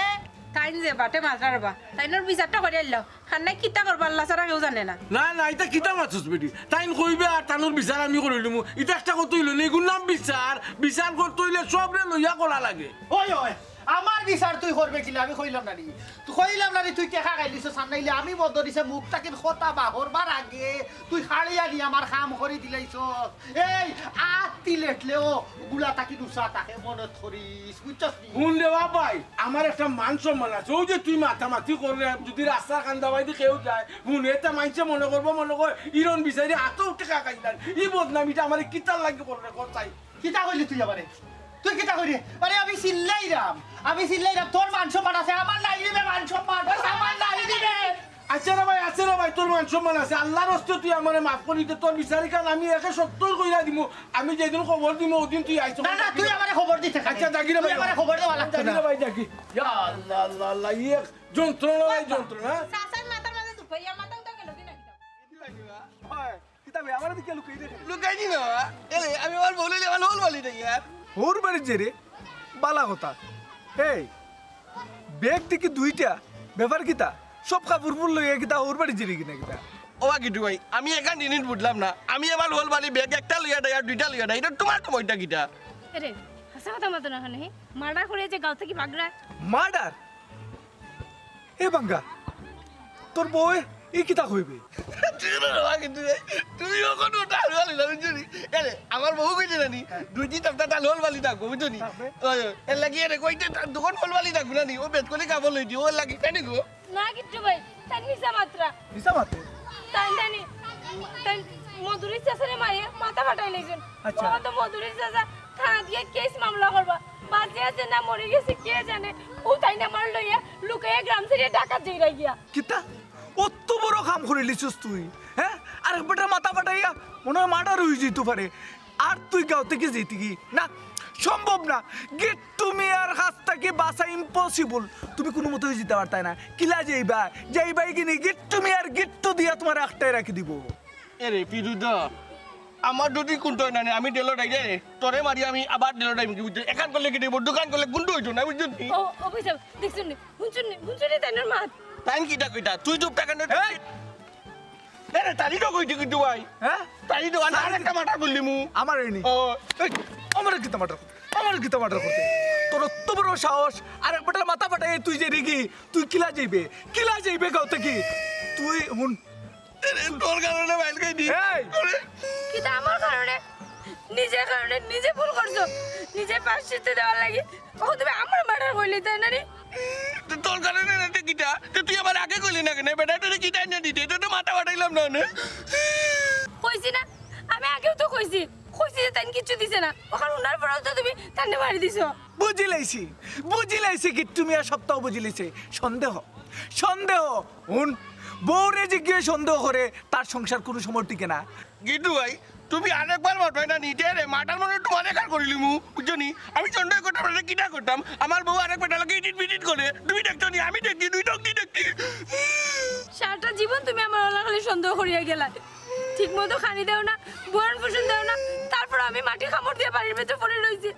তাইন যে বাটে মাতরা রে বা, তাইনর বিচারটা করিয়া আইলাও। খান্নায় কিতা করবা আল্লা ছাড়া কেউ জানে না। না, না, ইতা কিতা মাতছস বেটি? তাইন কইবা আর তানর বিচার আমি করিলিমু। ইতা একটা কথা অইলো নি, ইগুর নাম বিচার। বিচার করতে অইলে সবরে লইয়া করা লাগে। ওই, ওই, আমার বিচার তুই করবে কিলা? আমি কইলাম না নি? তুই কইলাম না নি তুই টেকা খাইলিছস? আর নাইলে আমি মদরিছে মুখ থাকি কথা বাহরবার আগে তুই খাড়িয়া নি আমার কাম করি দিলাইছস। এই, আত্তি লেটলেও গুলা থাকি নুসা থাকে, মনত করিস, বুঝছস নি? হুন রে বাবাই, আমার একটা মান সম্মান আছে। অউ যে তুই মাতামাতি কররে, যুদি রাস্তার কান্দা বাইদি কেউ যায়, হুন, এতে মাইনষে মনে করবো, মনে কয়, ইরন বিচারি আতো টেকা খাইলার। ই বদনামিটা আমারে কিতার লাগি কররে, কর চাই। কিতা কইলি তুই আমারে? তুই কিতা কইলি? আরে আমি চিল্লাইরাম, আমি চিল্লাইরাম। তোর মান সম্মান আছে, আমার নাই রে বে মান সম্মান, আমার নাই রে বে। আচ্ছা রে ভাই, আচ্ছা রে ভাই, তোর মান সম্মান আছে। আল্লার ওয়াস্তে তুই আমারে মাফ করি দে, তোর বিচারিখান আমি একে সত্তর কইরা দিমু। আমি যেদিন খবর দিমু, ওদিন তুই আইস। না, না, তুই আমারে খবর দিতে আচ্ছা, যাগি রে তুই ভাই। আমারে খবর দেওয়া লাগতো যাগি না। রে ভাই, যাগি। ইয়া আল্লাহ, আল্লাহ, আল্লাহ, ই এক যন্ত্রণা ভাই, যন্ত্রণা। চাচার মাথার মাঝে দুঃখ, ইয়া মাথা উঠা গেল কি না? কিতা ভাই, আমারে দেখি লুকাই দে। লুকাই দি না। এ, আমি আমার বউ লইলে আমার বউ বলি দেই আর। হউর বাড়িত যাইরে? বালা কথা। এই, ব্যাগ দেখি দুইটা, ব্যাপার কিতা? সব কাপড়-উপড় লইয়া কিতা হউর বাড়িত যাইরে কিনা কিতা? ও বা গিট্টু ভাই, আমি এখান জিনিস বুঝলাম না। আমি আমার হউর বাড়ি ব্যাগ একটা লইয়া যাই আর দুইটা লইয়া যাই, ইটা তুমার সময়টা কিতা? এরে, হাছা কথা মাতো না কেনে, হে? মার্ডার করিয়া যে গাঁও থাকি ভাগরায়। মার্ডার? এ বাঙ্গা, তোর বউয়ে ই কিতা কইবে? তুই না বাবা কিন্তু রে, তুই অখন ওটা আলু আলি না, বুঝছো নি? এরে, আমার বউ কইছে না নি, দুই দিন সপ্তাহ তার হউর বাড়ি থাকবো, বুঝছো নি? থাকবে। ওই, ওই, এর লাগি এরে কইতে তার দোকান হউর বাড়ি থাকবো না নি, ও বেশ করে কাপড় লই দিও, ওর লাগি, তাই নি গো? না গিট্টু ভাই, তাইন মিছা মাতরা। মিছা মাতে? তাইন, তাইন, তাইন মধুরী চাচারে মারিয়া মাথা ফাটাই লাইছইন। আচ্ছা। ও তো মধুরী চাচা থানাত গিয়া কেস মামলা করবা। বাঁচি আছে না মরি গেছে কে জানে। ও তাইন আমারে লইয়া লুকাইয়া গ্রাম ছাড়িয়া ঢাকাত যাইরা গিয়া। কিতা? অত বড় কাম করিলিছস তুই, হ্যাঁ? আরেক বেটার মাথা ফাটাইয়া মনে হয় মার্ডার অই যাইতো পারে। আর তুই গাঁও থাকি যাইতে কি? না, সম্ভব না। গিট্টু মিয়ার কাছ থাকি বাঁচা impossible। তুমি কুনু মতেউ যাইতা পারতায় না। কিলা যাইবায়? যাইবায় কিনি? গিট্টু মিয়ার গিট্টু দিয়া তুমারে আটকাই রাখি দিবো। এরে ফিরুদা, আমার যদি কুন্তা অয় না নি, আমি জেলো যাই রে। তোরে মারি আমি আবার জেলো যাইমু গি, বুঝছস? এখান করলে কিতা অইবো, দুকান করলে কুন্তা অইতো না, বুঝছস নি? ও, ও ভাই সাব, দেখছইন নি? হুনছইন নি? হুনছইন নি তাইনর মাত? তাইন কিতা কইতা? তুই চুপ থাক না। এই! এরে, তাইন তো কইতে কিন্তু ভাই। হ্যাঁ? তাইন তো আন-, আরেকটা মার্ডার করিলিমু। আমারে নি? ও। এই, আমারে কিতা মার্ডার করতে? আমারে কিতা মার্ডার করতে? তোর অত বড় সাহস, আরেক বেটার মাথা ফাটাইয়া তুই যাইরে গি, তুই কিলা যাইবে? কিলা যাইবে গাঁও থাকি? তুই হুন, এরে, তোর কারণে মাইর খাইনি। এই! আরে! কিতা আমার কারণে? নিজের কারণে নিজে ভুল করছো। নিজে প্রায়শ্চিত্ত দেওয়ার লাগি। ও তুমি আমারে মার্ডার কইলে তাই না রে? তো তোর কারণে না তে কিতা? তো তুই আমারে আগে কইলি না কেনে? বেটা তোরে কিতা আনিয়া দিতে? তোর তো মাথা ফাটাইলাম না, না? কইছি না? আমি আগেউ তো কইছি। কইছি যে তাইন কিচ্ছু দিছে না। অখান হুনার পরেউ তো তুমি তাইনরে মারি দিছো। বুঝিলাইছি, বুঝিলাইছি, গিট্টু মিয়া সবতাউ বুঝিলাইছে। সন্দেহ, সন্দেহ। হুন, বউরে যে কেউ সন্দেহ করে, তার সংসার কুনু সময় টিকে না। গিট্টু ভাই, তুমি আরেকবার মাতবায় না নি, তে রে, মার্ডার মনে তুমারে কার করিলিমু, বুঝছো নি? আমি সন্দেহ করতাম না, কিতা করতাম? আমার বউ আরেক বেটার লগে ইটিট বিটিট করে, তুমি দেখছো নি, আমি দেখছি, দুই চউখ দি দেখছি। সারাটা জীবন তুমি আমার অলা খালি সন্দেহ করিয়া গেলায়। ঠিক মতো খানি দেও না, ভরণ পোষণ দেও না, তারপর আমি মাটি কামড় দিয়া বাড়ির ভিতরে পড়ি রইছি।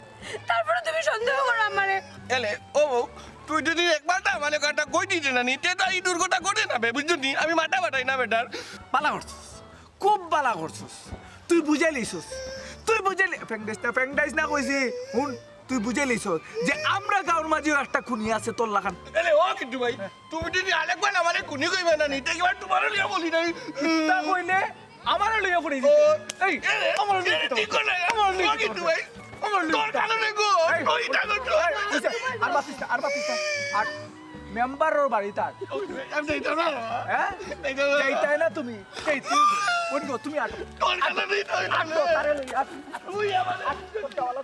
তারপরে তুমি সন্দেহ করো আমারে। এলে, ও বউ, তুই যদি একবার না মানে কথা কই দিতে না নি, তে তো ই দুর্ঘটনা ঘটে না বে, বুঝছো নি? আমি মাথা ফাটাই না বেটার। বালা করছস, খুব বালা করছস। তুই বুঝাইলিছস, তুই বুঝাইলি, ফেংডাইস না, ফেংডাইস না কইছি। হুন, তুই বুঝাইলিছস যে আমরা গাঁওর মাঝেও একটা খুনি আছে তোর লাখান। এলে, ও গিট্টু ভাই, তুমি যদি আরেকবার আমারে খুনি কইবা না নি, তে এবার তুমারে লইয়া বলি নাই। তা কইলে আমারে লইয়া পড়ি ও, দিতে। এই, এ, আমারে লইয়া এ, দিতে। ঠিক করে, আমারে লইয়া ও দিতে। গিট্টু ভাই, আমারে লইয়া তোর দিতে। কারণে গো, এই, ওই জানো তো। এই, বুঝছে? আর বাতিস না, আর বাতিস না। আর মেম্বারর বাড়ি তার। আমি যাইতাম না। হ্যাঁ? যাইতাম না। যাইতায় না তুমি? এই তুই, কোন গো, তুমি আটো। তোর কারণেই তো আটো, তারে লই, আটো। তুই আমার আটো, তোর দেওয়ালা,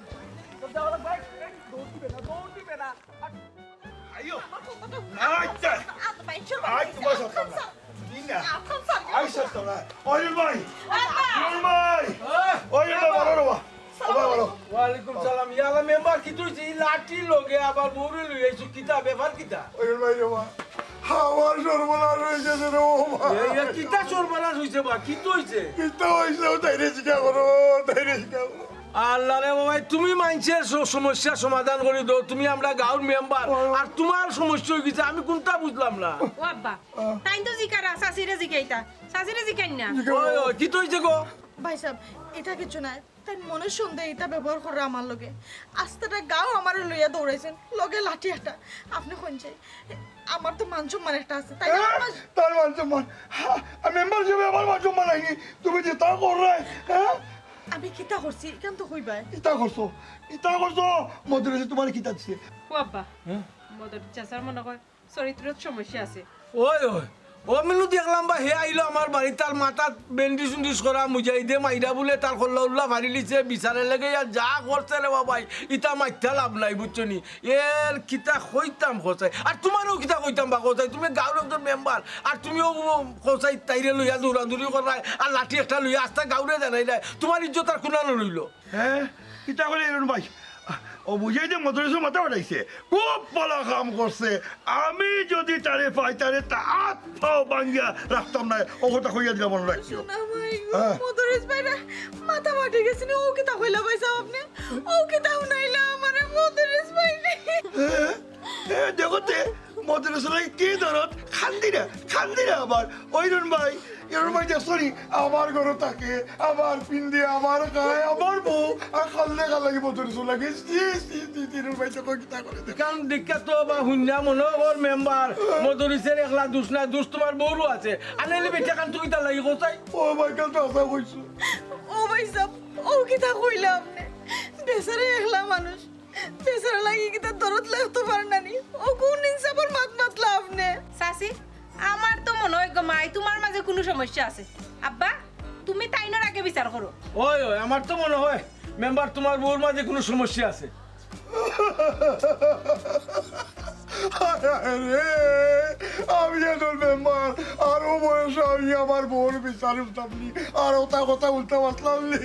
তোর দেওয়ালা ভাই, এই, দৌড় দিবে না, দৌড় দিবে না। আইও। আচ্ছা। আই, তোমার সব না। কি না? আই, সব না। ওই ভাই। ওই ভাই। ওই ভাই, বলো রে বা। ও ভাই, বলো। ওয়ালাইকুম সালাম। ইয়ালা মেম্বার, কিতা অইছে? ই লাঠি লগে আবার বউরে লই আইছো, কিতা ব্যাপার কিতা? ওই ভাই রে বা। আমার সর্বনাশ অইছে রে ও ভাই। এ, এ, কিতা সর্বনাশ অইছে বা? কিতা অইছে? কিতা অইছে? ও তাইরে জিকা করো, তাইরে জিকা করো। আল্লাহ রে বাবা, তুমি মাইনষের স-, সমস্যা সমাধান করি দেও, তুমি আমরা গাঁওর মেম্বার, ও। আর তুমার সমস্যা অই গেছে, আমি কুনটা বুঝলাম না। ও আব্বা, তাইন তো জিকারা, চাচিরে জিকাইতা, চাচিরে জিকাইন না। ওই, ওই, কিতা অইছে গো? ভাই সাব, ইটা কিচ্ছু নায়, তাইন মনে সন্দেহে ইতা ব্যবহার কররা আমার লগে। আস্তাটা গাঁও আমারে লইয়া দৌড়াইছইন, লগে লাঠি একটা। আপনে কইন চাই, আমার তো মান সম্মান একটা আছে, তাই না? হ্যাঁ, তার মান সম্মান। হ্যাঁ, আর মেম্বার হিসেবে আমার মান সম্মান আইনি। তুমি যে তা কররায়, হ্যাঁ? আমি কিতা করছি, ইখান তো কইবায়। কিতা করছো? কিতা করছো? মদুরে যে তুমারে কিতা দিছে? ও আব্বা, হ্যাঁ? মদুর চাচার মনে হয় চরিত্রত সমস্যা আছে। ওই, ওই, ও মিনু দেখলাম বা হে আইলো আমার বাড়িত, তার মাথাত ব্যান্ডেজ উন্ডেজ করা, মুজাহিদে মাইরা বুলে, তার কল্লা উল্লা ফাড়িলিছে, বিচারে লেগে আর যা করছে রে বাবাই, ইতা মাইত্তা লাভ নাই, বুঝছো নি? এর কিতা কইতাম কসাই, আর তুমারেও কিতা কইতাম বা কসাই, তুমি গাঁওর একজন মেম্বার, আর তুমিও কসাই তাইরে লইয়া দৌড়াদৌড়ি কররায়, আর লাঠি একটা লইয়া আস্তা গাঁওরে দেনাইরায়, তুমার ইজ্জত আর কুনানো রইলো? হ্যাঁ, কিতা কইলে এরকম ভাই? ও বুঝাই যে মদরিসর মাথা ফাটাইছে, খুব ভালা কাম করছে। আমি যদি তারে পাই, তারে তা আত পাও ভাঙ্গিয়া রাখতাম না, ও কথা কইয়া দিলাম, মনো রাখিও। শোনা ভাই, হ্যাঁ। মদরিস ভাইরে মাথা ফাটি গেছে নি, ও কিতা কইলা ভাইসাব আপনে? ও কিতা হুনাইলা আমারে মদরিস ভাইরে? এ, এ, দেখো তে, মদরিসর লাগি কি দরদ, কান্দি না, কান্দি না আবার। ওই রুন ভাই, এর ভাই দেখছো নি, আমার ঘরো থাকে, আমার পিন্দে, আমার খায়, আমার বউ, আর কান্দে কার লাগি মদরিসর লাগি। ছি, ছি, ছি, ছি, রুন ভাই, তখন কিতা করে দেখ। ইখান দেখিয়া তো বা হুনিয়া মনো কর মেম্বার, মদরিসর একলা দুষ না, দুষ তুমার বউরও আছে। আর নাইলে বেটা কান তুমি তার লাগি কোথায়? ও ভাই, কাল তো আশা কইছো। ও ভাইসাব, ও কিতা কইলা আপনে? বেচারা একলা মানুষ, বেচারার লাগি কিতা দরদ লাগতো পারে না নি? ও কোন ইনসাফর মাত মাতলা আপনে? চাচি, আমার তো মনো অয় গো মাই, তুমার মাঝে কুনু সমস্যা আছে। আব্বা, তুমি তাইনর আগে বিচার করো। ওই, ওই, আমার তো মনো অয় মেম্বার তুমার বউর মাঝে কুনু সমস্যা আছে। হায় হায় রে, আমি এখন মেম্বার, আর ও বয়সে আমি আমার বউর বিচার উঠতাম নি, আর ওটা কথা উঠতাম আসলাম নি।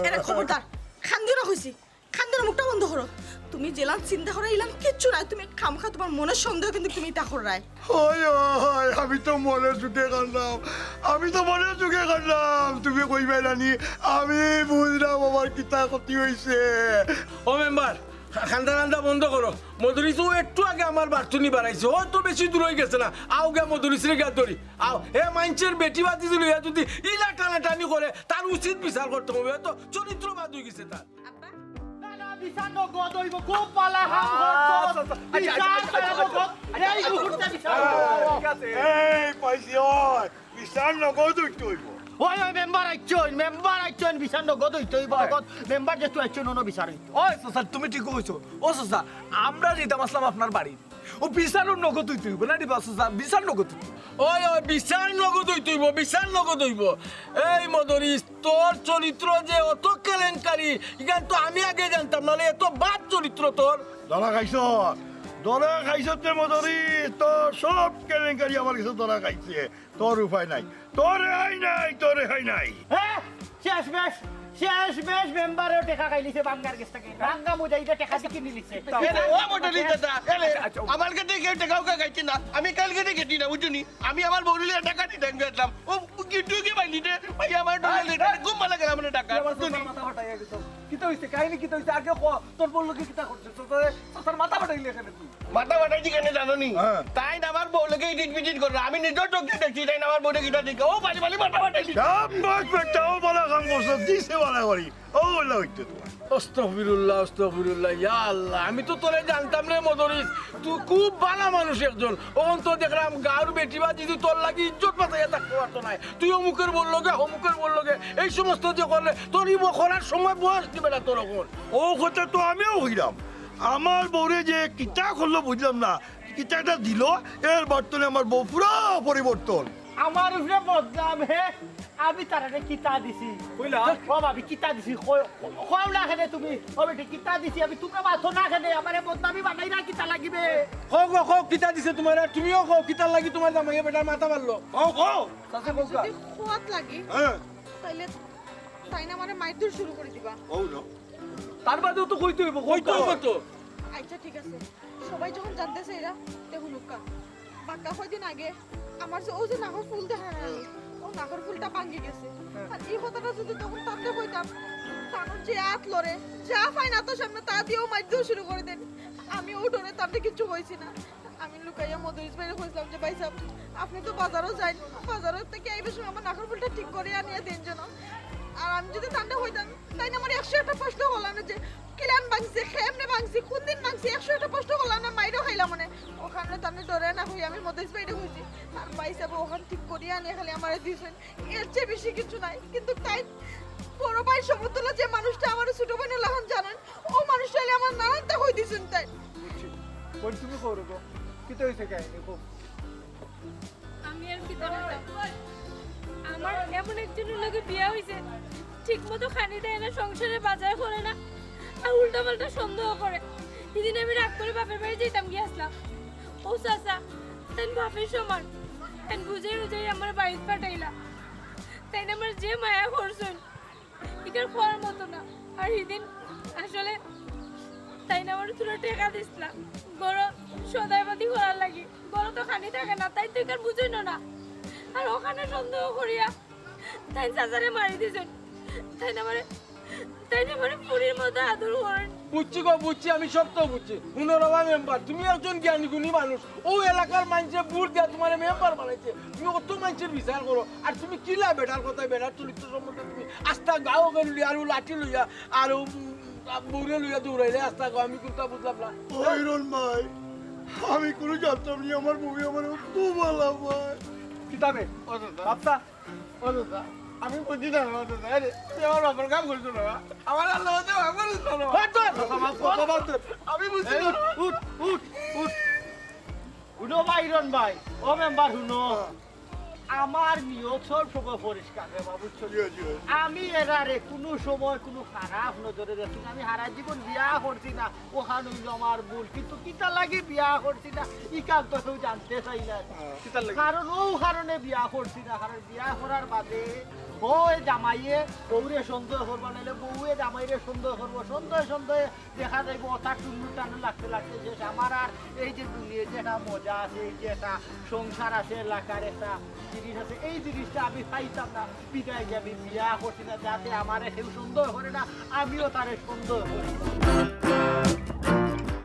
এরে খবরদার, কান্দিও না কইছি। কান্দিও না, মুখটা বন্ধ করো। তুমি যেলান চিন্তা করো, ইলান কিচ্ছু নাই। তুমি খামখা তুমার মনর সন্দেহ, কিন্তু তুমি ইতা কররায়। হয়, হয়, আমি তো মনর সুখে কান্দাম, আমি তো মনর সুখে কান্দাম। তুমি কইবায় না নি, আমি বুঝলাম আমার কিতা ক্ষতি অইছে। ও মেম্বার, কান্দা কান্দা বন্ধ করো। মদরিস ও একটু আগে আমার বাড়ি থুনি বারাইছে, ও তো বেশি দূর অই গেছে না। আও গিয়া মদরিসরে গিয়া ধরি। আও, হে মাইনষর বেটি বাতি লইয়া যদি ইলা টানাটানি করে, তার উচিত বিচার করতে অইবো। এ তো চরিত্র বাদ অই গেছে তার। আব্বা? না, না, বিচার নগদ অইবো, খুব ভালা কাম করছো। আচ্ছা, আচ্ছা, বিচার আচ্ছা, আচ্ছা, নগদ। আচ্ছা, এই আচ্ছা, মুহূর্তে বিচার আচ্ছা, নগদ। ঠিক আছে। এই পাইছি, ওই বিচার নগদ অইতে অইবো। ওই, ওই মেম্বার আইছইন, মেম্বার আইছইন, বিচার নগদ অইতে অইবো। নগদ মেম্বার যেহেতু আইছইন, অনো বিচার অইতো। ওই চাচা, তুমি ঠিক কইছো। ও চাচা, আমরা যাইতাম আসলাম আপনার বাড়ি। ও বিচারও নগদ অইতে অইবো, না রে বা চাচা, বিচার নগদ অইতে অইবো। ওই, ওই, বিচার নগদ অইতে অইবো, বিচার নগদ অইবো। এই মদরিস, তোর চরিত্র যে অত কেলেঙ্কারি, ইখান তো আমি আগে জানতাম, নাহলে এত বাদ চরিত্র তোর। ধরা খাইছত, ধরা খাইছত রে মদরিস, তোর সব কেলেঙ্কারি আমার গেছে ধরা খাইছে। তোর উপায় নাই, তোর রেহাই নাই, তোর রেহাই নাই। হ্যাঁ, শেষ বেশ, শেষ বেশ মেম্বারেও টেকা খাইলিছে বাঙ্গার গেছ থাকি। বাঙ্গা মুজাহিদে টেকা দি কিনিলিছে। এলে, ও মদরিস দাদা, এলে, আচ্ছা, আচ্ছা। আমার গেছে কেউ টেকা উকা খাইছে না। আমি কালকে থেকে দিই না, বুঝছো নি? আমি আমার বউরে লইয়া টেকা দিতাম গেছিলাম। ও কিন্তু কি পাইনি রে? ভাই, আমার ডলার লেটারে ঘুম ভালা গেলাম না টাকা। তুই আমার বুঝছো নি? চাচার মাথা ফাটাইয়া দিছ। কিতা অইছে? কাহিনী কিতা অইছে? আগে ক, তোর বউর লগে কিতা করছিস? তোর, তোর মাথা ফাটাইলি কেনে তুই? মাথা ফাটাইছি কেনে জানো নি? হ্যাঁ। তাইন আমার বউর লগে ইটিট পিটিট করে। আমি নিজের চোখে দেখছি, তাইন আমার বউরে কিতা দেখে। ও বালি বালি মাথা ফাটাইলি। সাব্বাস বেটা, ও ভালা কাম করছো, দিছে ভালা করি। ও ভালা অইছে তোমার। আস্তাগফিরুল্লাহ, আস্তাগফিরুল্লাহ, ইয়া আল্লাহ, আমি তো তোরে জানতাম রে মদরিস, তুই খুব ভালা মানুষ একজন। অখন তো দেখলাম গাঁওর বেটি বাতি যদি তোর লাগি ইজ্জত বাঁচাইয়া থাকতে পারতো নায়। তুই অমুকের বউর লগে, অমুকের বউর লগে, এই সমস্ত যে করলে, তোর ই করার সময় বয়স দিবে না তোর অখন। ও কথা তো আমিও কইলাম, আমার বউরে যে কিতা করলো বুঝলাম না, কিতা একটা দিল, এর বার্তনে আমার বউ পুরা পরিবর্তন। আমার উপরে বদনাম হে, আমি তারারে কিতা দিছি? কইলা? ও ভাবি, কিতা দিছি? কই-, কও না কেনে তুমি? ও বেটি, কিতা দিছি আমি? তোমরা মাতো না কেনে? আমারে বদনামি বানাইরা কিতা লাগিবে? কও গো, কও, কিতা দিছে তোমার? আর তুমিও কও, কিতার লাগি তোমার জামাইয়ে বেটার মাথা মারলো? কও, কও। চাচা, কও কা? যদি খোয়াত লাগি, হ্যাঁ। তাইলে তাইন আমারে মাইরধর শুরু করি দিবা। কও না। তার বাদেও তো কইতে অইবো, কও কইতে কা? অইবো তো। আচ্ছা, ঠিক আছে। সবাই যখন জানতে চাইরা, তে হুনুক্কা। বাক্কা কয়দিন আগে আমার যে, ও যে নাকর ফুল দেখা না, ও নাকর ফুলটা ভাঙ্গি গেছে। হ্যাঁ। আর ই কথাটা যদি তখন তানরে কইতাম, তানর যে আত লড়ে, যা পাইন আতর সামনে তা দিয়াউ মাইরধর শুরু করি দেইন। আমি অউ ডরে তানরে কিচ্ছু কইছি না। আমি লুকাইয়া মদরিস ভাইরে কইছিলাম যে, "ভাইসাব, আপনে তো বাজারো যাইন, বাজারো থাকি আইবার সময় আমার নাকর ফুলটা ঠিক করি আনিয়া দেইন যেন।" আর আমি যদি তানরে কইতাম, তাইন আমারে একশো একটা প্রশ্ন করলা অনে যে, কিলান ভাঙ্গছে, কেমনে ভাঙ্গছে, কুনদিন ভাঙ্গছে, একশো একটা প্রশ্ন করলা অনে, মাইরও খাইলাম অনে। অখানে তানরে ডরে না কই, আমি মদরিস ভাইরে কইছি। আর ভাইসাব অখান ঠিক করিয়া আনিয়া খালি আমারে দিছইন, এর চেয়ে বেশি কিচ্ছু নাই। কিন্তু তাইন বড় ভাইর সমতুল্য যে মানুষটা আমারে ছোট ভাইনর লাখান জানইন, অউ মানুষটা অইলে আমার নানানটা কই দিছইন তাইন। বুঝছি। বোন, তুমি কও রে গো, কিতা অইছে কাহিনী কও। আমি আর কিতা কইতাম? আমার এমন একজনর লগে বিয়া অইছে, ঠিক মতো খানি দেয় না, সংসারে বাজার করে না, আর উল্টা পাল্টা সন্দেহ করে। হিদিন আমি রাগ করি বাপের বাড়ি যাইতাম গিয়া আছলাম। ও চাচা, তাইন বাপের সমান, তাইন বুঝাই বুঝাই আমারে বাড়িত পাঠাইলা। তাইন আমারে যে মায়া করছইন, ইটা কওয়ার মতো না। আর হিদিন আসলে তাইন আমারে থুড়া টেকা দিছলা, ঘরো সদাইপাতি করার লাগি। ঘরো তো খানি থাকে না, তাইন তো ইখান বুঝইন না। আর অখানে সন্দেহ করিয়া তাইন চাচারে মারি দিছইন। তাইন আমারে, তাইন আমারে ফুড়ির মতো আদর করইন। বুঝছি গো, বুঝছি, আমি সব তো বুঝছি। হুনো রে বা মেম্বার, তুমি একজন জ্ঞানী গুণী মানুষ। অউ এলাকার মাইনষে ভোট দিয়া তুমারে মেম্বার বানাইছে, তুমি অত মাইনষের বিচার করো, আর তুমি কিলা বেটার কথায়, বেটার চরিত্র সম্বন্ধে তুমি আস্তা গাঁও গেলি আর অউ লাঠি লইয়া আর অউ, উম, বউরে লইয়া দৌড়াইলে আস্তা গাঁও, আমি কুনতা বুঝলাম না। ও হিরন ভাই, আমি কুনু জানতাম নি আমার বউ আমারে অত ভালা পায়। কিতাবে? ও দাদা। বাপ্পা, ও দাদা, আমি বুঝি না, ও দাদা, আরে, তুমি আমার বাবার কাম করছো না, আমার আল্লাহ হতে ভাগ করছো না। বাদ দে। কথা বাদ দে, কথা বাদ দে। আমি বুঝি এই, না। উঠ, উঠ, উঠ। হুনো ভাই, হিরন ভাই, ও মেম্বার হুনো। আমার নিয়ত সব সময় পরিষ্কার রে বাবু, বুঝছো? জি, জি। আমি এরারে কুনু সময় কুনু খারাপ নজরে দেখি না। আমি হারা জীবন বিয়া করছি না, অখান অইলো আমার ভুল। কিন্তু কিতার লাগি বিয়া করছি না, ইখান তো কেউ জানতে চায় না। হ্যাঁ। কিতার লাগি? কারণ অউ কারণে বিয়া করছি না, কারণ বিয়া করার বাদে অউ জামাইয়ে বউরে সন্দেহ করবা, নাইলে বউয়ে জামাইরে সন্দেহ করবো। সন্দেহ সন্দেহে দেখা যাইবো অতা টুন্নু টান্নু লাগতে লাগতে শেষ। আমার আর এই যে দুনিয়ায় যে একটা মজা আছে, এই যে একটা সংসার আছে, এলাকার একটা জিনিস আছে, এই জিনিসটা আমি পাইতাম না। বিদায় যে আমি বিয়া করছি না, যাতে আমারে কেউ সন্দেহ করে না, আমিও তারে সন্দেহ করি।